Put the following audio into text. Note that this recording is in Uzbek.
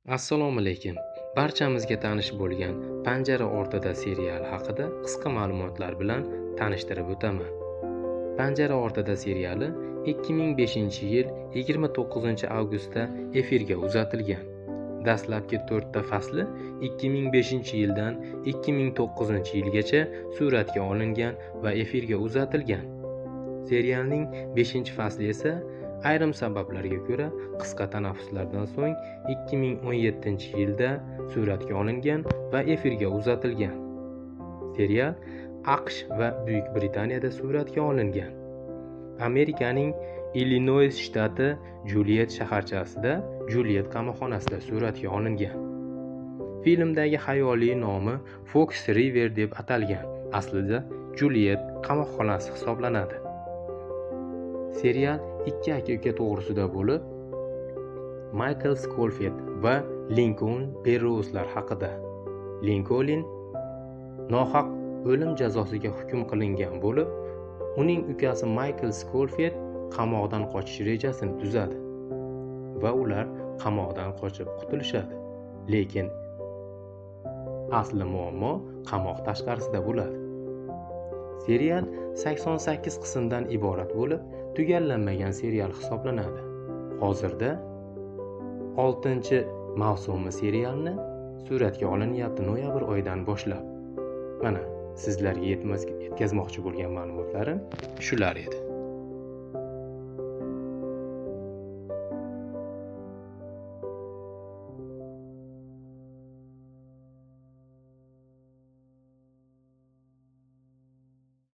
Assalomu alaykum. Barchamizga tanish bo'lgan "Panjara ortida" seriali haqida qisqa ma'lumotlar bilan tanishtirib o'taman. "Panjara ortida" seriali 2005-yil 29-avgustda efirga uzatilgan. Dastlabki 4 ta fasli 2005-yildan 2009-yilgacha suratga olingan va efirga uzatilgan. Serialning 5-fasli esa ayrim sabablarga ko'ra qisqa tanaffuslardan so'ng 2017-yilda suratga olingan va efirga uzatilgan. Serial AQSh va Buyuk Britaniyada suratga olingan. Amerikaning Illinoys shtati Juliet shaharchasida Juliet qamoqxonasida suratga olingan. Filmdagi xayoliy nomi Fox River deb atalgan. Aslida Juliet qamoqxonasi hisoblanadi. Serial ikki aka-uka to'g'risida bo'lib, Maykl Skolfild va Linkoln Berrouslar haqida. Linkoln nohaq o'lim jazosiga hukm qilingan bo'lib, uning ukasi Maykl Skolfild qamoqdan qochish rejasini tuzadi va ular qamoqdan qochib qutulishadi. Lekin asli muammo qamoq tashqarisida bo'ladi. Serial 88 qismdan iborat bo'lib, tugallanmagan serial hisoblanadi. Hozirda 6-mavsumi serialni suratga olinyapti noyabr oyidan boshlab. Mana, sizlarga yetkazmoqchi bo'lgan ma'lumotlarim shular edi.